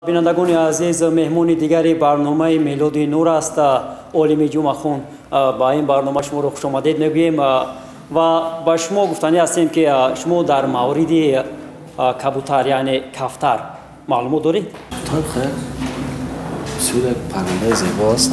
Бинандагони азиз, меҳмони дигари барномаи Мелоди Нур аст Олими Ҷумъахон. Ба ин барнома шуморо хушомадед мегӯем ва ба шумо гуфтанӣ ҳастем, ки шумо дар мавриди кабутар, яъне кафтар, маълумот доред? Бисёр як паррандаи зебо аст.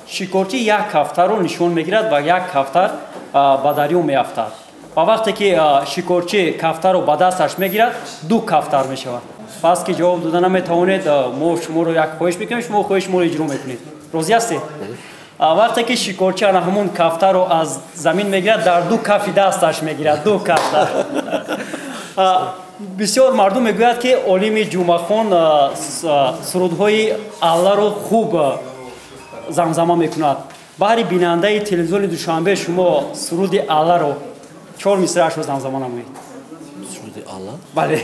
Шикорчӣ як кафтарро нишон мегирад ва як кафтар ба дарё меафтад ва вақте ки шикорчӣ кафтарро ба дасташ мегирад, ду кафтар мешавад. Пас ки ҷавоб дода наметавонед, мо шуморо як хоҳиш мекунем, шумо хоҳиши моро иҷро мекунед. Розӣ ҳастед? Вақте ки шикорчӣ ана ҳамун кафтарро аз замин мегирад, дар ду кафи дасташ мегирад ду кафтар. Бисёр мардум мегӯяд, ки Олими Ҷумъахон сурудҳои Алларо хуб замзама мекунад. Баҳри бинандаи телевизиони Душанбе шумо суруди Алларо чор мисраашро замзама намоед. Суруди Алла? Бале.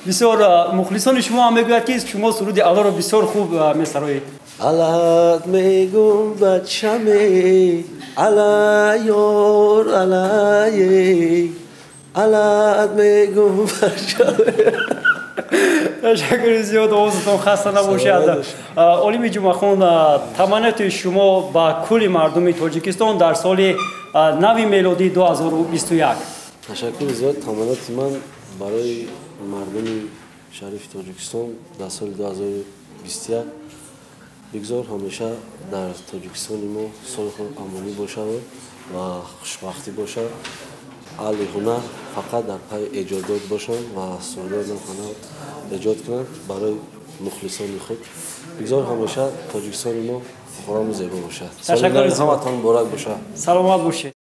Бисёр мухлисони шумо ҳам мегӯяд, ки шумо суруди Алларо бисёр хуб месароед. Аллат мегум, бачаме, ала ёр, алае, алат мегум, бачаме. Ташаккури зиёд, овозатон хаста набошад. Олими Ҷумъахон, таманниёти шумо ба кулли мардуми Тоҷикистон дар соли нави мелодии 2021? Ташаккури зиёд. Таманниёти ман барои мардуми шарифи Тоҷикистон дар соли 2021: бигзор ҳамеша дар Тоҷикистони мо сулҳу амонӣ бошад ва хушбахтӣ бошад. Аҳли ҳунар фақат дар пайи эҷодот бошанд ва сурудои навҳунар эҷод кунанд барои мухлисони худ. Бигзор ҳамеша Тоҷикистони мо хурраму зебо бошад. Ҳаматон муборак бошад. Саломат бошед.